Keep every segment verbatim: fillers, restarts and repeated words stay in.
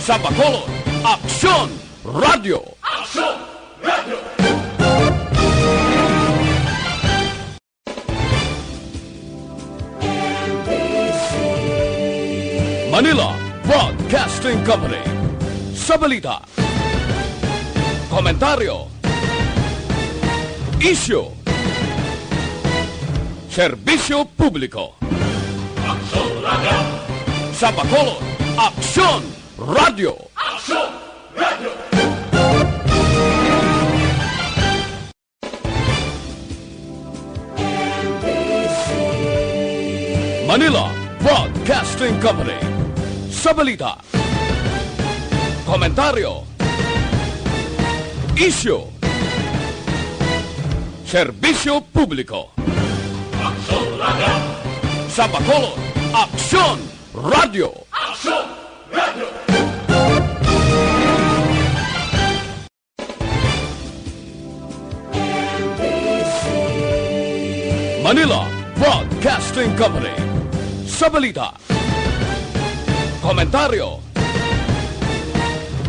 Sa Bacolod, Aksyon Radyo. Manila Broadcasting Company. Sa balita, komentaryo, isyu, serbisyo publiko. Sa Bacolod, Aksyon Radyo. Manila Broadcasting Company. Sa balita, komentaryo, isyu, serbisyo publiko. Sa Bacolod, Aksyon Radyo. Manila Broadcasting Company. Sa balita, komentaryo,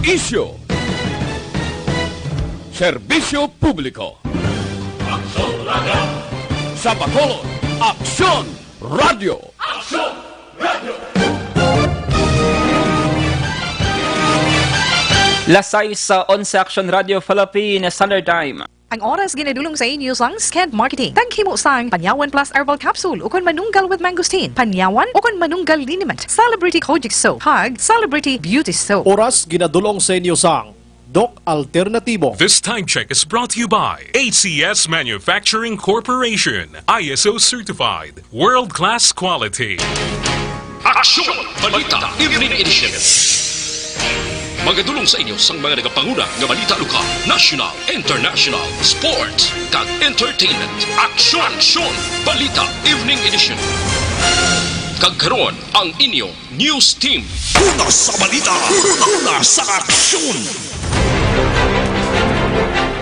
isyu, serbisyo publiko. Sa Bacolod, Aksyon Radyo. Las sais sa onse, Aksyon Radyo Philippine Standard Time. Ang oras ginadulong sa inyo sang Sked Marketing. Taghimo sang Panyawan Plus Herbal Capsule ukon Manunggal with Mangosteen, Panyawan ukon Manunggal Liniment, Celebrity Kojic Soap, kag Celebrity Beauty Soap. Oras ginadulong sa inyo sang Doc Alternatibo. This time check is brought to you by A C S Manufacturing Corporation, I S O certified, world-class quality. Aksyon! Balita Evening Edition. Magadulong sa inyo sang mga nagapanguna nga balita lokal, national, international, sports, kag entertainment. Aksyon! Aksyon! Balita Evening Edition. Kag karon, ang inyo news team. Una sa balita, una sa aksyon.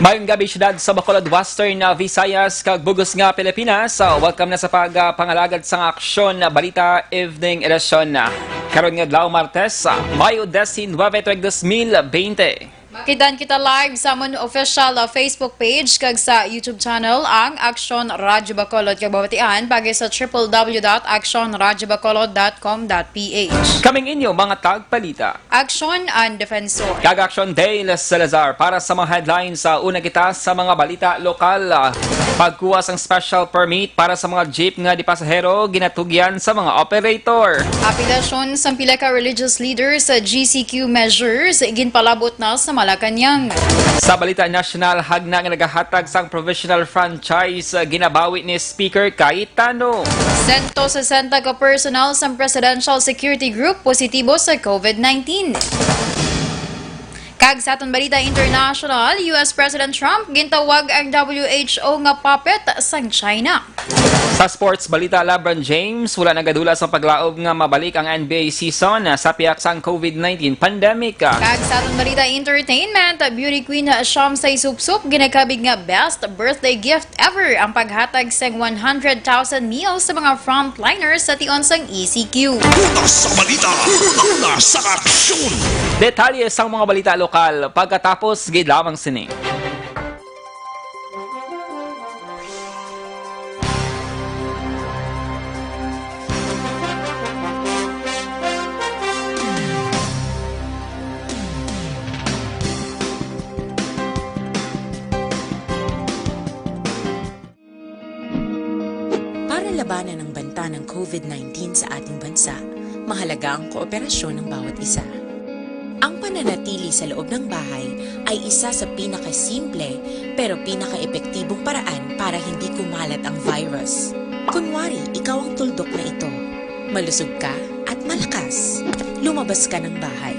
Mayong gabi, siyudad sa Bacolod, Western, ah, Visayas, kag bug-os nga Pilipinas. Ah, welcome na sa pag, ah, pangalagad sang Aksyon Balita Evening Edition. Karon nga adlaw, Martes, ah, Mayo diecinuebe, tuig dos mil bente. Makit-an kita live sa amon official, ah, Facebook page kag sa YouTube channel, ang Aksyon Radyo Bacolod, kag mabatian paagi sa triple W dot aksyon radyo bacolod dot com dot P H. Kaming inyo mga tagpalita. Aksyon an Defensor. Kag Aksyon Dale Salazar para sa mga headlines. Sa una kita sa mga balita lokal. Pagkuha sang special permit para sa mga jeep nga di pasahero ginatugyan sa mga operator. Apelasyon sang pila ka religious leaders sa G C Q measures ginpalabot na sa Malacañang. Sa balita nasyonal, hagna nga nagahatag sang provisional franchise ginabawi ni Speaker Cayetano. Sento sesenta ka personnel sang Presidential Security Group positibo sa COVID nineteen. Kag sa aton balita international, U S President Trump gintawag ang W H O nga puppet sang China. Sa sports balita, LeBron James wala nagadula sa paglaom nga mabalik ang N B A season sa pihak sang COVID nineteen pandemic. Kag sa aton balita entertainment, beauty queen Shamsay Supsup ginakabig nga best birthday gift ever ang paghatag sang one hundred thousand meals sa mga frontliners sa tion sang E C Q. Una sa balita, una sa aksyon. Detalye sang mga balita lokal pagkatapos gid lamang sini. Para labanan ang banta ng COVID nineteen sa ating bansa, mahalaga ang kooperasyon ng bawat isa. Ang pananatili sa loob ng bahay ay isa sa pinakasimple pero pinakaepektibong paraan para hindi kumalat ang virus. Kunwari, ikaw ang tuldok na ito. Malusog ka at malakas. Lumabas ka ng bahay.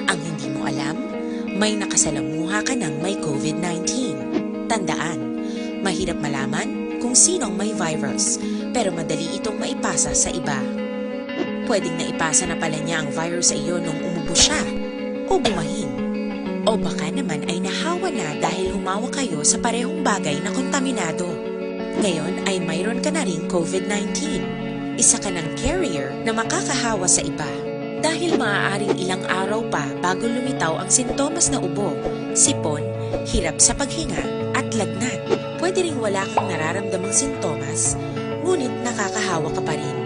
Ang hindi mo alam, may nakasalamuha ka ng may COVID nineteen. Tandaan, mahirap malaman kung sino ang may virus, pero madali itong maipasa sa iba. Pwedeng naipasa na pala niya ang virus sa iyo nung umubo siya, o bumahin. O baka naman ay nahawa na dahil humawa kayo sa parehong bagay na kontaminado. Ngayon ay mayroon ka na ring COVID nineteen. Isa ka ng carrier na makakahawa sa iba. Dahil maaaring ilang araw pa Bago lumitaw ang sintomas na ubo, sipon, hirap sa paghinga, at lagnat. Pwede ring wala kang nararamdamang sintomas, ngunit nakakahawa ka pa rin.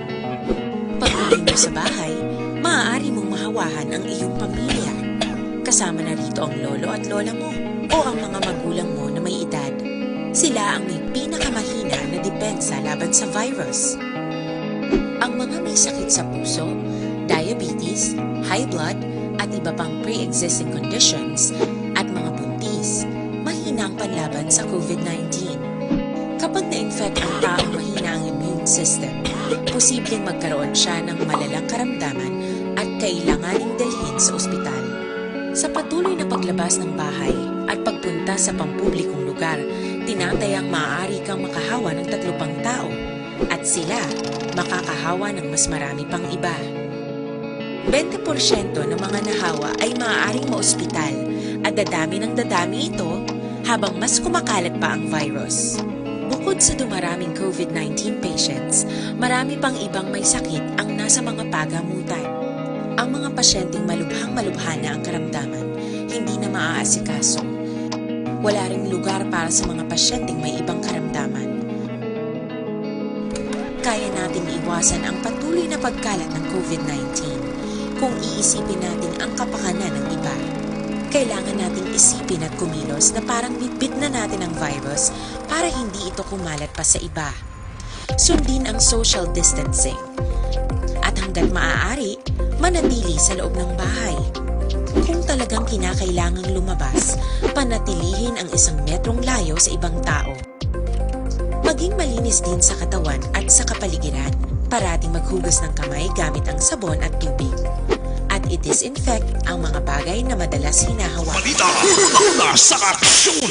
Pag-uwi mo sa bahay, maaari mong mahawahan ang iyong pamilya. Kasama na rito ang lolo at lola mo o ang mga magulang mo na may edad. Sila ang may pinakamahina na depensa laban sa virus. Ang mga may sakit sa puso, diabetes, high blood, at iba pang pre-existing conditions, at mga buntis, mahina ang panlaban sa COVID nineteen. Kapag na-infect ang taong mahina ang immune system, posibleng magkaroon siya ng malalang karamdaman at kailanganing dalhin sa ospital. Sa patuloy na paglabas ng bahay at pagpunta sa pampublikong lugar, tinatayang maaari kang makahawa ng tatlo pang tao, at sila makakahawa ng mas marami pang iba. Bente porsyento ng mga nahawa ay maaaring maospital, at dadami ng dadami ito habang mas kumakalat pa ang virus. Bukod sa dumaraming COVID nineteen patients, marami pang ibang may sakit ang nasa mga pagamutan. Ang mga pasyenteng malubhang-malubha na ang karamdaman, hindi na maaasikaso. Wala ring lugar para sa mga pasyenteng may ibang karamdaman. Kaya nating iwasan ang patuloy na pagkalat ng COVID nineteen kung iisipin natin ang kapakanan ng iba. Kailangan nating isipin at kumilos na parang bitbit na natin ang virus para hindi ito kumalat pa sa iba. Sundin ang social distancing. At hanggat maaari, manatili sa loob ng bahay. Kung talagang kinakailangang lumabas, panatilihin ang isang metrong layo sa ibang tao. Maging malinis din sa katawan at sa kapaligiran. Parating maghugas ng kamay gamit ang sabon at tubig. At i-disinfect ang mga bagay na madalas hinahawakan. Balita, una sa aksyon.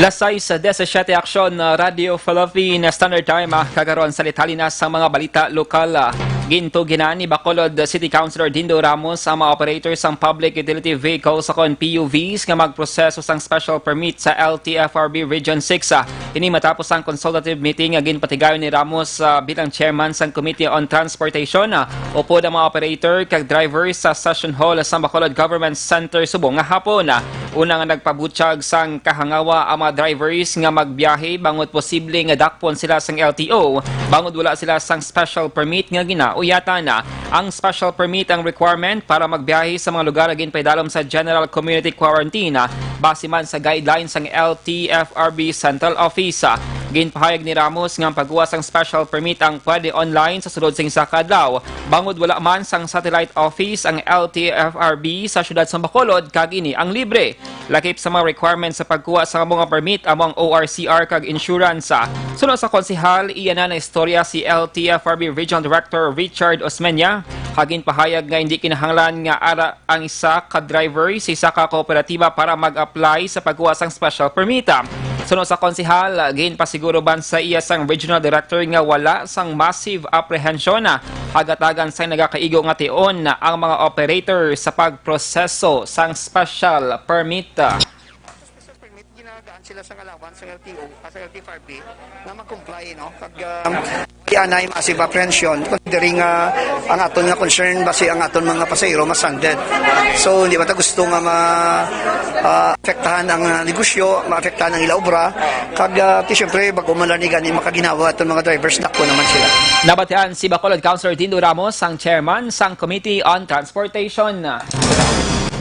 Las sais diecisiete, Aksyon, uh, Radio Philippine Standard Time, ah, kagaron sa detalye na sa mga balita lokal, ah. Gintuginan ni Bacolod City Councilor Dindo Ramos ang mga operator sang public utility vehicles o kon P U Vs nga magproseso sang special permit sa L T F R B Region six, ah. Ini matapos ang consultative meeting nga ginpatigayon ni Ramos, ah, bilang chairman sang Committee on Transportation, ah, upod ang mga operator kag driver sa Session Hall sa Bacolod Government Center subong nga hapon. Una nga nagpabutyag sang kahangawa ang mga drivers nga magbiyahe bangod posible nga dakpon sila sang L T O bangod wala sila sang special permit nga ginauyatan. Ang special permit ang requirement para magbiyahe sa mga lugar nga ginpaidalom sa General Community Quarantine, base man sa guidelines sang L T F R B Central Office. Ginpahayag ni Ramos nga ang pagkuha sang special permit ang pwede online sa sulod sing isa ka adlaw, bangod wala man sang satellite office ang L T F R B sa siyudad sa Bacolod, kag ini ang libre. Lakip sa mga requirements sa pagkuha sa amo nga permit amo ang O R C R kag insurance. Suno sa konsehal, iya na naistorya si L T F R B Regional Director Richard Osmeña, kag ginpahayag nga hindi kinahanglan nga ara ang isa ka driver sa isa ka kooperatiba para mag-apply sa pagkuha sang special permit. Suno sa konsehal, ginpasiguro man sa iya sang regional director nga wala sang massive apprehension, hagatagan sang nagakaigo nga tion ang mga operator sa pagproseso sang special permit. Sa special permit, ginagaan sila sang allowance sang L T O, ah, sang L T F R B, nga mag-comply, no? Kag, um, Kaya na yung massive apprehension, considering, ah, ang aton nga concern, basi ang aton mga pasahero masanded. So, hindi ba ta gusto nga ma-, ah, apektahan ang, ah, negosyo, maapektahan ang ila obra, kag, ah, ti, syempre, bago man lang ni gani makaginawa aton mga drivers, dako naman sila. Nabatian si Bacolod Councilor Dindo Ramos, ang chairman sang Committee on Transportation.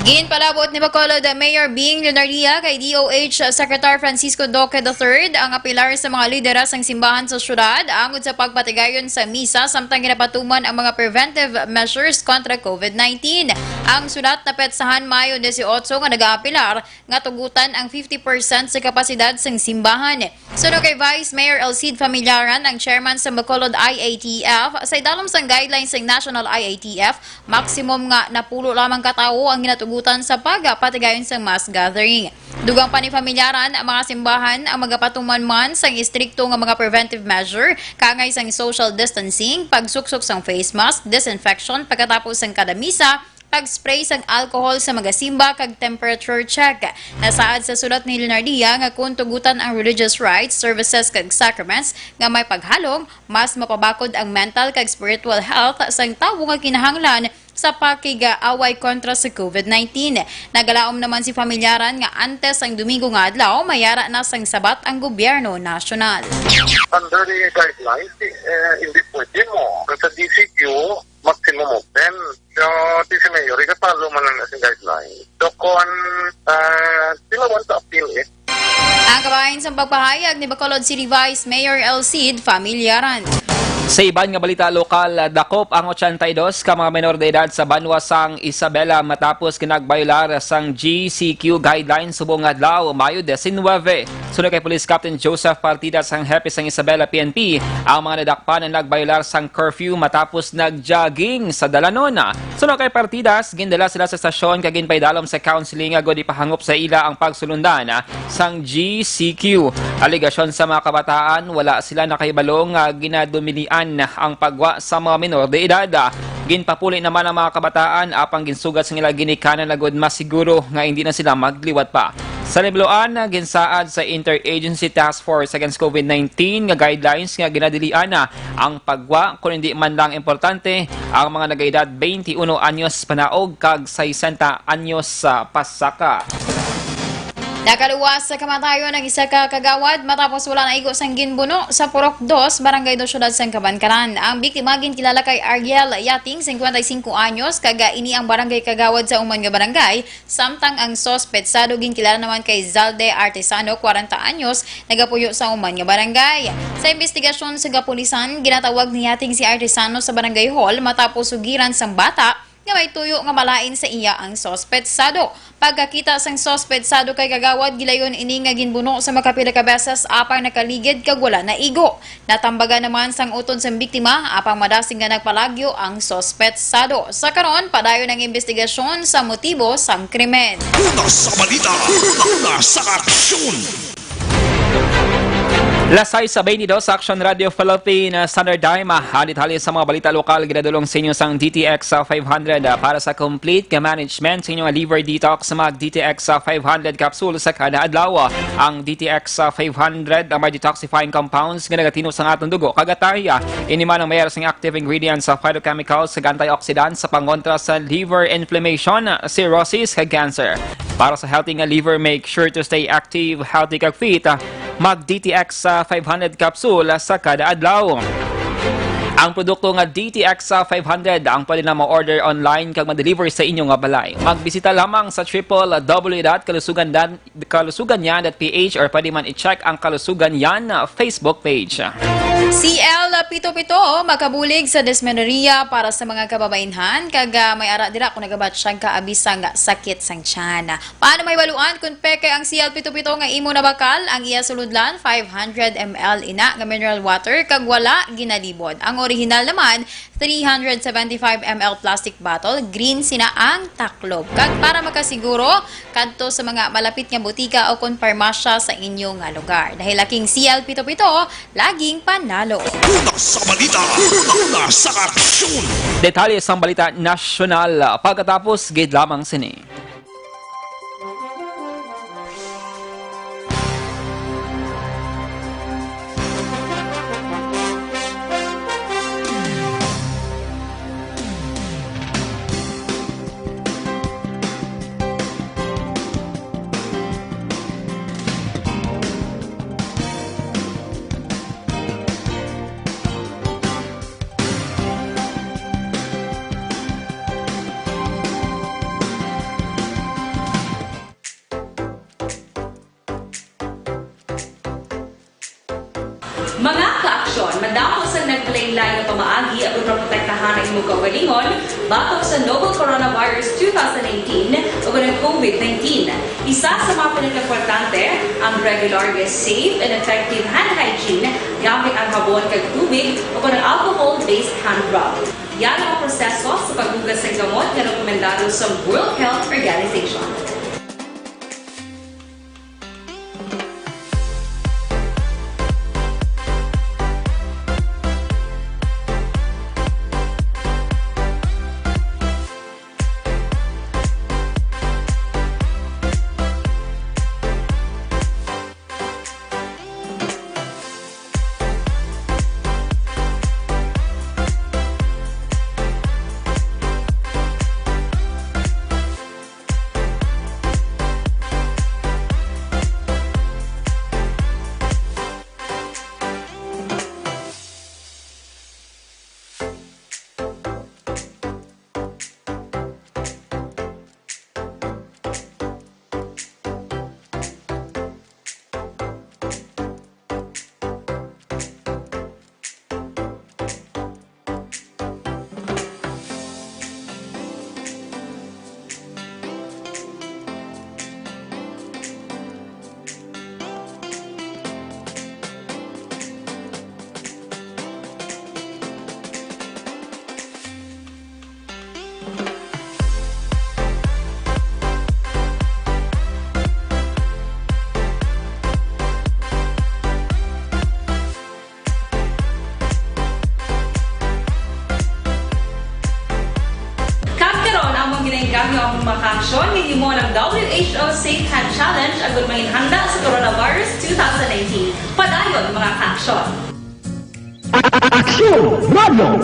Ginpalabot ni Bacolod Mayor Bing Leonaria kay D O H Secretary Francisco Duque the third ang apelar sa mga lideres sang simbahan sa syudad angod sa pagpatigayon sa misa samtang ginapatuman ang mga preventive measures kontra COVID nineteen. Ang sulat na petsahan Mayo dieciocho nga nagaapelar nga tugutan ang fifty percent sa kapasidad sang simbahan. Suno kay Vice Mayor Elcid Familiaran, ang chairman sa Bacolod I A T F, sa idalom sang guidelines sang National I A T F, maximum nga napulo lamang ka tawo ang ginatugutan sa pagpatigayon sang mass gathering. Dugang pa ni Familiaran, ang mga simbahan ang magapatuman man sang istrikto nga mga preventive measure, kaangay sang social distancing, pagsuksok sang face mask, disinfection pagkatapos sang kada misa, pag-spray sang alcohol sa mga simba kag temperature check. Nasaad sa sulat ni Leonardia nga kon tugutan ang religious rites, services kag sacraments nga may paghalong, mas mapabakod ang mental kag spiritual health sang tawo nga kinahanglan sa pakig-away kontra sa covid nineteen. Nagalaom naman si familyaran nga antes sang Domingo nga adlaw, mayara na sang sabat ang gobyerno nasyonal. Under the guidelines, eh, hindi pwede mo. Sa D C Q, maximum of ten. So, si Mayor, ikapalo man lang na sa guidelines. So, kung, ah, sila want to appeal it. Ang kabahin sa pagpahayag ni Bacolod City Vice Mayor El Cid Familyaran. Sa iban nga balita lokal, dakop ang ochenta y dos ka mga menor de edad sa banwa sang Isabela matapos ginagbayolar sang G C Q guidelines subong nga adlaw, Mayo diecinuebe. Suno kay Police Captain Joseph Partidas, ang hepe sang Isabela P N P, ang mga nadakpan ang nagbayolar sang curfew matapos nag-jogging sa dalanon. Suno kay Partidas, gindala sila sa estasyon kag ginpaidalom sa counseling agod ipahangop sa ila ang pagsulundan sang G C Q. Alegasyon sa mga kabataan, wala sila nakahibalo nga ginadumilian ang pagwa sa mga menor de edad. Ginpapuli naman ang mga kabataan apang ginsugat sa ila ginikanan agud masiguro nga hindi na sila magliwat pa. Sa Libloan, ginsaad sa Interagency Task Force Against covid nineteen nga guidelines nga ginadilian na ang pagwa, kun hindi man lang importante ang mga nagaedad twenty-uno anyos panaog kag sesenta anyos sa pasaka. Nakaluwas sa kamatayon ang isa ka kagawad matapos wala naigo sang ginbuno sa Purok Dos, Barangay Dos, Syudad sang Kabankaran. Ang biktima ginkilala kay Ariel Yating, cincuenta y cinco anyos, kag ini ang barangay kagawad sa uman nga barangay, samtang ang suspetsado ginkilala naman kay Zalde Artesano, kwarenta anyos, nagapuyo sa uman nga barangay. Sa imbestigasyon sa kapulisan, ginatawag ni Yating si Artesano sa barangay hall matapos sugiran sang bata nga may tuyo nga malain sa iya ang suspetsado. Pagkakita sang suspetsado kay kagawad, gilayon ini nga ginbuno sa makapila ka beses apang nakaligid kag wala naigo. Natambagan naman sang utod sang biktima apang madasig nga nagpalagyo ang suspetsado. Sa karon, padayon ang imbestigasyon sa motibo sang krimen. Una sa balita, una sa aksyon. Las sais sa twenty-dos, Action Radio Philippine Standard Time. Ah, ang detalye sa mga balita lokal ginadulong sa inyo sang D T X five hundred. Ah, para sa complete nga management sa inyong liver detox, mag D T X five hundred capsule sa kada adlaw. Ang D T X five hundred, ah, may detoxifying compounds nga nagatino sa aton dugo kag atay. Ini man ang mayar sang active ingredients sa phytochemicals kag antioxidants sa pangontra sa liver inflammation, cirrhosis, kag cancer. Para sa healthy nga liver, make sure to stay active, healthy, kag fit. Mag D T X five hundred capsule sa kada adlaw. Ang produkto nga D T X five hundred ang pwede na ma-order online kag ma-deliver sa inyo nga balay. Magbisita lamang sa triple W dot kalusugan dan-, kalusugan yan dot P H or pwede man i-check ang Kalusugan Yan Facebook page. C L pito pito makabulig sa dysmenorrhea para sa mga kababainhan kag, ah, may ara dira kung nagabatsyag ka abi sang sakit sang tiyan. Paano mahibaluan kung peke ang C L pito pito nga imo nabakal? Ang iya sulodlan, five hundred M L ina nga mineral water kag wala ginalibod. Ang orihinal naman, three hundred seventy-five M L plastic bottle, green sina ang taklob. Kag para makasiguro, kadto sa mga malapit nga butika o kon parmasya sa inyo nga lugar. Dahil laking C L pito pito, laging panalo. Una sa balita, una sa aksyon. Detalye sang balita nasyonal pagkatapos gid lamang sini. Mga ka-aksyon, madamo sa naglain-lain nga pamaagi aron maprotektahan ang imong kaugalingon batok sa novel coronavirus two thousand nineteen o ang covid nineteen. Isa sa mga pinakaimportante, ang regular nga safe and effective hand hygiene gamit ang habon kag tubig o ang alcohol-based hand rub. Yan ang proseso sa paghugas sa gamot nga rekomendado sa World Health Organization. Ang among mga kaaksyon nga himo ng W H O Safe Hand Challenge agud mangin handa sa coronavirus two thousand nineteen. Padayon, mga kaaksyon. Aksyon Radio!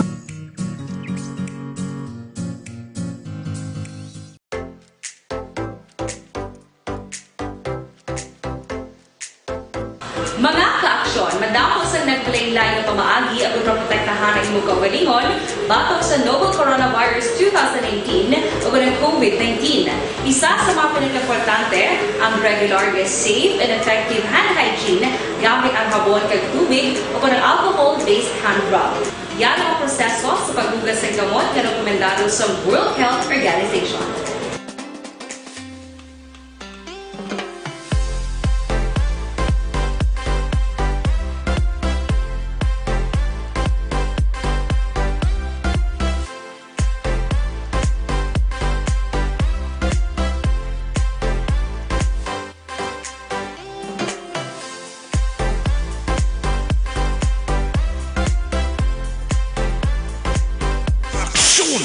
Mga kaaksyon, madamo sang naglain-lain nga pamaagi agud maprotektahan ang imong kaugalingon batok sa novel coronavirus two thousand nineteen ug ang COVID nineteen. Isa sa mga pinakaimportante, ang regular nga safe and effective hand hygiene gamit ang habon kag tubig o kon ang alcohol-based hand rub. Yara ang proseso sa paghugas sang kamot nga rekomendado sa World Health Organization. Aksyon!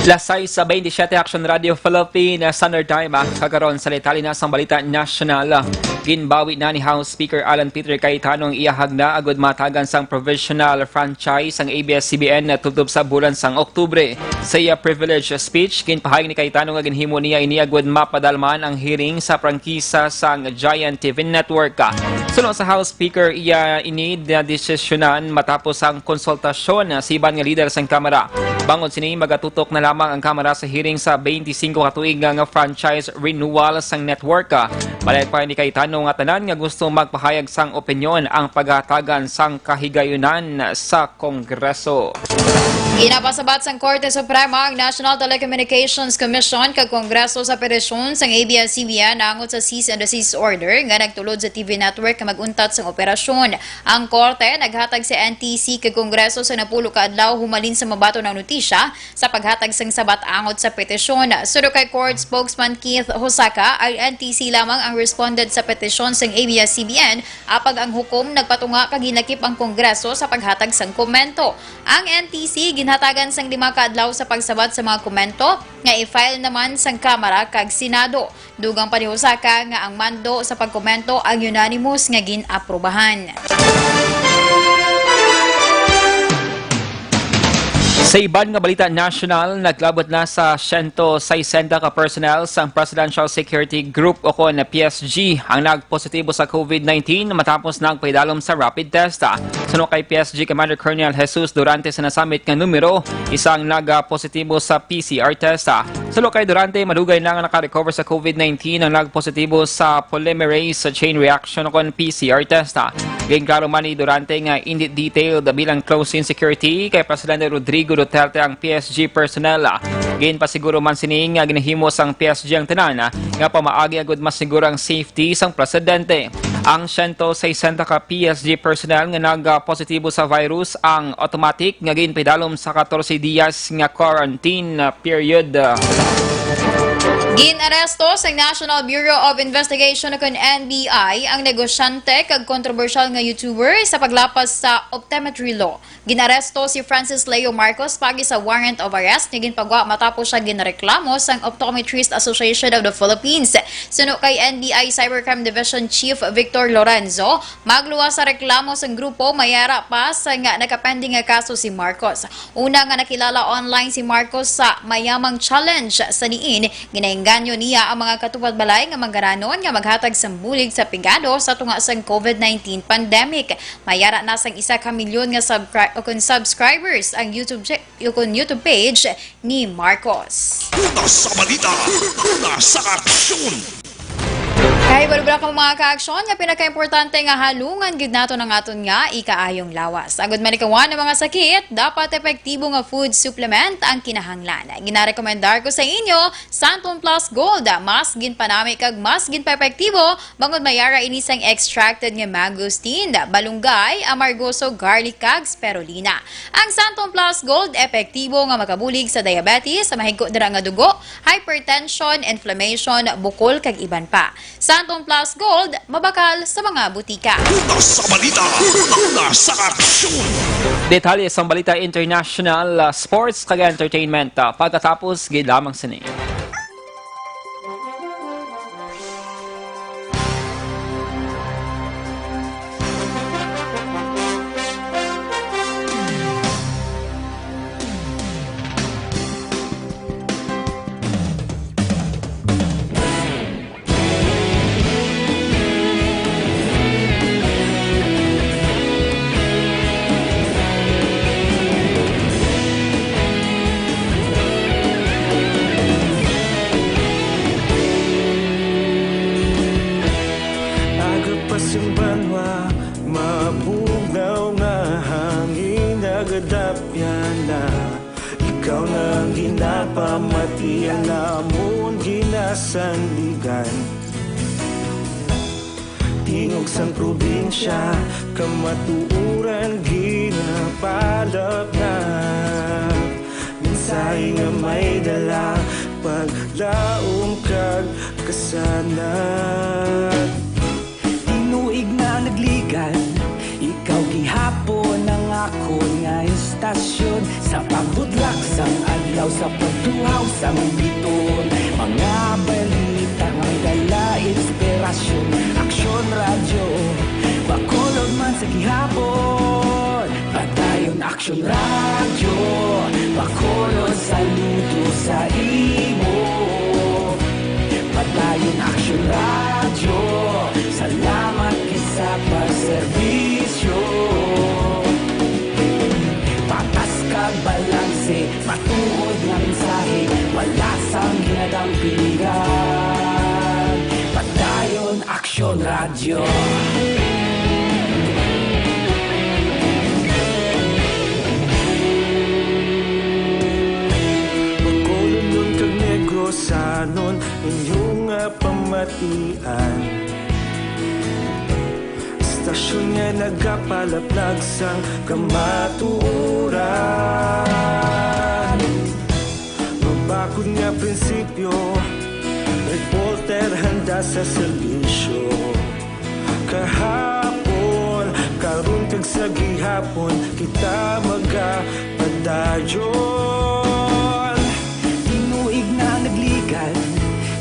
Las sais sa twenty-seven, Action Radio Philippines Standard Time, ah, kagaron sa detalye na sang balita nasyonal. Ginbawi na ni House Speaker Alan Peter Cayetano ang iya hagna agud matagan sang provisional franchise sang A B S C B N tubtob sa bulan sang Oktubre. Sa iya privilege speech, ginpahayag ni Cayetano nga ginhimo niya ini agud mapadalman ang hearing sa prangkisa sang Giant T V Network. Suno sa House Speaker, iya ini nadesisyonan matapos ang konsultasyon sa iban nga lider sang Kamara. Bangod sini, magatutok na lamang ang Kamara sa hearing sa twenty-five ka tuig nga, nga franchise renewal sang network. Pahayag pa ni Cayetano nga tanan nga gusto magpahayag sang opinyon ang pagahatagan sang kahigayunan sa Kongreso. Ginapasabat sang Korte Suprema ang National Telecommunications Commission kag Kongreso sa petisyon sang A B S C B N naangot sa cease and desist order nga nagtulod sa T V network nga mag-untat sang operasyon. Ang Korte naghatag sa N T C kag Kongreso sa napulo ka adlaw humalin sa mabaton ang notisya sa paghatag sang sabat angot sa petisyon. Suno kay Court Spokesman Keith Hosaka, ang N T C lamang ang respondent sa petisyon sang A B S C B N, apag ang hukom nagpatunga kag ginlakip ang Kongreso sa paghatag sang komento. Ang N T C ginhatagan sang lima ka adlaw sa pagsabat sa mga komento nga i-file naman sang Kamara kag Senado. Dugang pa ni Hosaka nga ang mando sa pagkomento ang unanimous nga gin-aprubahan. Sa iban nga balita nasyonal, naglabot na sa siyento sesenta ka personnel sang Presidential Security Group o kon P S G ang nagpositibo sa COVID nineteen matapos nagpaidalom sa rapid test. Suno kay P S G Commander Colonel Jesus Durante sa nasamit nga numero, isa ang nagpositibo sa P C R test. Suno kay Durante, madugay na nga naka-recover sa COVID nineteen ang nagpositibo sa polymerase chain reaction o kon P C R test. Ginklaro man ni Durante nga indi detailed bilang close-in security kay Presidente Rodrigo Duterte ang P S G personnel. Ginpasiguro man sini nga ginahimo sang P S G ang tanan nga pamaagi agud masiguro ang safety sang presidente. Ang siyento sesenta ka P S G personnel nga nagpositibo sa virus ang automatic nga ginpaidalom sa katorse dias nga quarantine period. Gin-aresto sa National Bureau of Investigation o kon N B I ang negosyante kag kontrobersyal nga YouTuber sa paglapas sa optometry law. Gin-aresto si Francis Leo Marcos paagi sa warrant of arrest nga ginpagwa matapos siya ginreklamo sang Optometrist Association of the Philippines. Suno kay N B I Cybercrime Division Chief Victor Lorenzo, magluwas sa reklamo sang grupo, may ara pa sa nga nakapending nga kaso si Marcos. Una nga nakilala online si Marcos sa mayamang challenge sa diin ginaengganyo niya ang mga katupad balay nga manggaranon nga maghatag sang bulig sa pigado sa tunga sang COVID nineteen pandemic. May ara na sang isa ka milyon nga subscri-, o kon subscribers ang YouTube cha-, o kon YouTube page ni Marcos. Una sa balita, una sa aksyon. Kay wala ka mga kaaksyon nga pinakaimportante nga halungan gid nato ang aton nga ikaayong lawas. Agud malikawan ang mga sakit, dapat epektibo nga food supplement ang kinahanglan. Ginarekomendar ko sa inyo, Santon Plus Gold, mas ginpanami kag mas ginpaepektibo bangod may ara ini sang extracted nga mangosteen, balunggay, amargoso, garlic, kag spirulina. Ang Santon Plus Gold epektibo nga makabulig sa diabetes, sa mahigko dira nga dugo, hypertension, inflammation, bukol, kag iban pa. Sa Anton Plus Gold, mabakal sa mga butika. Una sa balita, una sa aksyon. Detalye sang balita international, ah, sports, kag entertainment, ah, pagkatapos gid lamang sini. Aga pa sing banwa, mabugnaw nga hangin, nagadapyan na. Ikaw na ang ginapamatian, amon ginasandigan. Tingog sang probinsya, kamatuoran ginapalapnag. Mensahe nga may dala, paglaom kag kasanag. Tinuig na nagligad, ikaw gihapon ang akon nga istasyon. Sa pagbutlak sang adlaw, sa pagtuhaw sang bituon, mga balita nga may dala inspirasyon. Aksyon Radyo, Bacolod man sa gihapon. Padayon Aksyon Radyo, Bacolod, saludo sa imo. Padayon Aksyon Radyo, salamat gid sa pagserbisyo. Patas kag balanse, matuod nga mensahe, wala sang ginadampingan. Padayon Aksyon Radyo. Bacolodnon kag Negrosanon, inyo nga pamatian. Istasyon nga nagapalaplag sang kamatuoran. Mabakod nga prinsipyo, reporter handa sa serbisyo. Kahapon, karon kag sa gihapon, kita magapadayon. Tinuig na nagligad,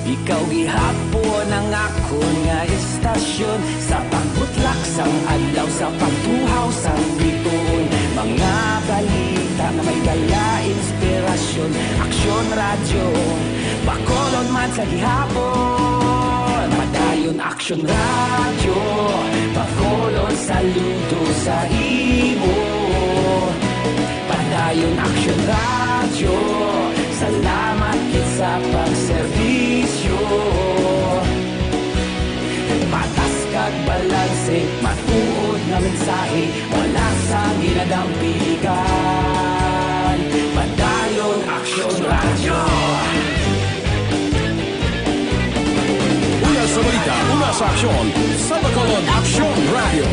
ikaw gihapon ang akon nga istasyon. Sa pagbutlak sang adlaw, sa pagtuhaw sang bituon, mga balita nga may dala inspirasyon. Aksyon Radyo, Bacolod man sa gihapon. Padayon Aksyon Radyo, Bacolod, saludo sa imo. Padayon Aksyon Radyo, salamat gid sa pagserbisyo. Patas kag balanse, matuod nga mensahe, wala sang ginadampigan. Padayon Aksyon Radyo. Una sa balita, una sa aksyon, sa Bacolod Aksyon Radyo.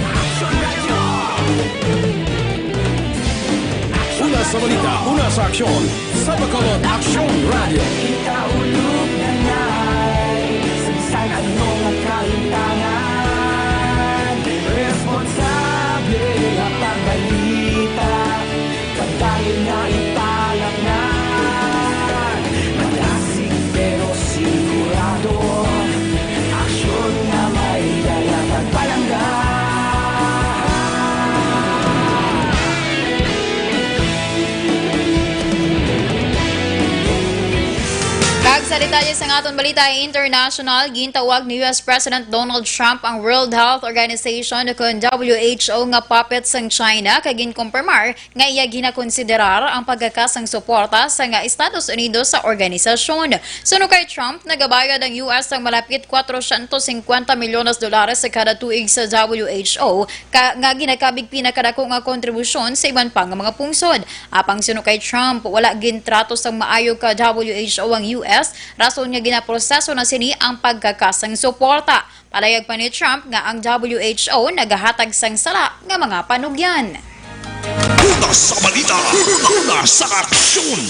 Una sa balita, una sa aksyon, sa Bacolod Aksyon Radyo. Kita ulog na ngay, sagsag ano nga kalintangan, responsable nga pagbalita. Padayon na ipalapnag, madasig pero sigurado. Aksyon nga may dala pagpalangga. Kag sa detalye sang aton balita international, gintawag ni U S President Donald Trump ang World Health Organization, kun W H O, nga puppet sang China, kag ginkumpirmar nga iya ginakonsiderar ang pagkakasang suporta sang Estados Unidos sa organisasyon. Suno kay Trump, nagabayad ang U S sang malapit kwatrocientos cincuenta milyones dolares sa kada tuig sa W H O, ka, nga ginakabig pinakadako nga kontribusyon sa iban pa nga mga pungsod. Apang suno kay Trump, wala gintrato sang maayo ka W H O ang U S, rason nga ginaproseso na sini ang pagkakasang suporta. Palayag pa ni Trump nga ang W H O nagahatag sang sala nga mga panugyan. Una sa balita, una sa aksyon.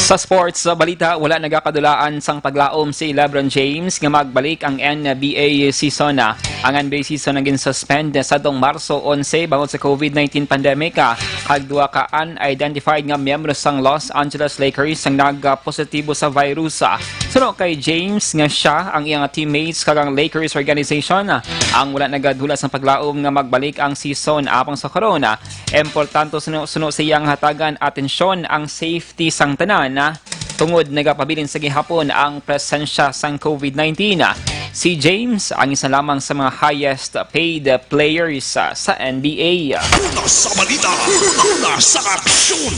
Sa sports, sa balita, wala nagakadulaan sang paglaom si LeBron James nga magbalik ang N B A season. Ang N B A season naging suspend sa tong Marso onse bangod sa covid nineteen pandemic, ah, kag duha ka unidentified nga miyembro sang Los Angeles Lakers ang nagpositibo sa virus. Suno kay James nga siya ang iyang teammates kag ang Lakers organization ang wala nagadula sang paglaom nga magbalik ang season. Apang sa karon, importante suno, suno sa iyang hatagan atensyon ang safety sang tanan, tungod nagapabilin sa gihapon ang presensya sang covid nineteen. Si James ang isa lamang sa mga highest paid players sa N B A. Una sa balita, una sa aksyon.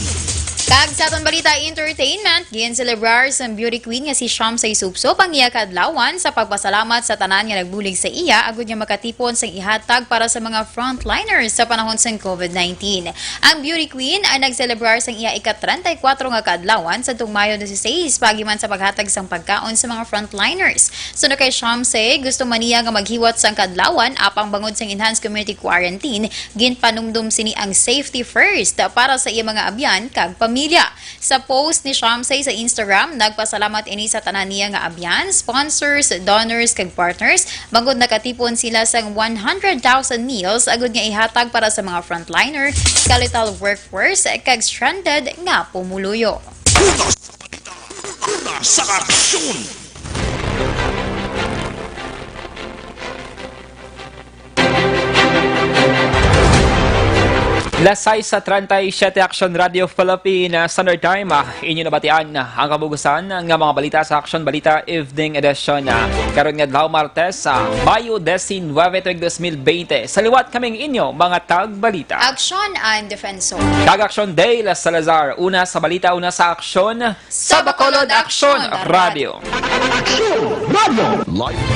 Kag sa aton balita entertainment, ginselebrar sang beauty queen nga si Shamsay Supsop ang iya kaadlawan sa pagpasalamat sa tanan nga nagbulig sa iya agud nga makatipon sang ihatag para sa mga frontliners sa panahon sang covid nineteen. Ang beauty queen ang nagselebrar sang iya ika-treinta y cuatro nga kaadlawan sa tuong Mayo dieciséis, paagi man sa paghatag sang pagkaon sa mga frontliners. Suno kay Shamsay, gusto man niya nga maghiwat sang kaadlawan, apang bangod sang enhanced community quarantine, ginpanumdom sini ang safety first para sa iya mga abyan kag pamilya. Sa post ni Shamsay sa Instagram, nagpasalamat ini sa tanan niya nga abyan, sponsors, donors, kag partners, bangod nakatipon sila sang one hundred thousand meals agud nga ihatag para sa mga frontliner, skeletal workforce, kag stranded nga pumuluyo. Una sa balita, una sa aksyon. Las sais sa treinta y siete, Aksyon Radio Philippines Standard Time. Ah, inyo nabatian ang kabugusan nga mga balita sa Aksyon Balita Evening Edition. Ah, karon nga adlaw, Martes, ah, Mayo diecinuebe, tuig dos mil veinte. Sa liwat kaming inyo, mga tagbalita. Aksyon, I'm Defensor. Kag Aksyon, Dale Salazar. Una sa balita, una sa aksyon. Sa Bacolod Aksyon Radio. Aksyon Radio Live.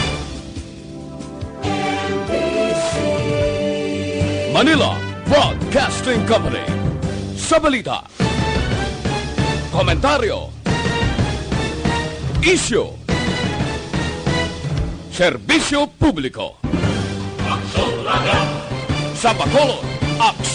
Manila Broadcasting Company. Sa balita, komentaryo, isyu, serbisyo publiko. Sa Bacolod, Aksyon.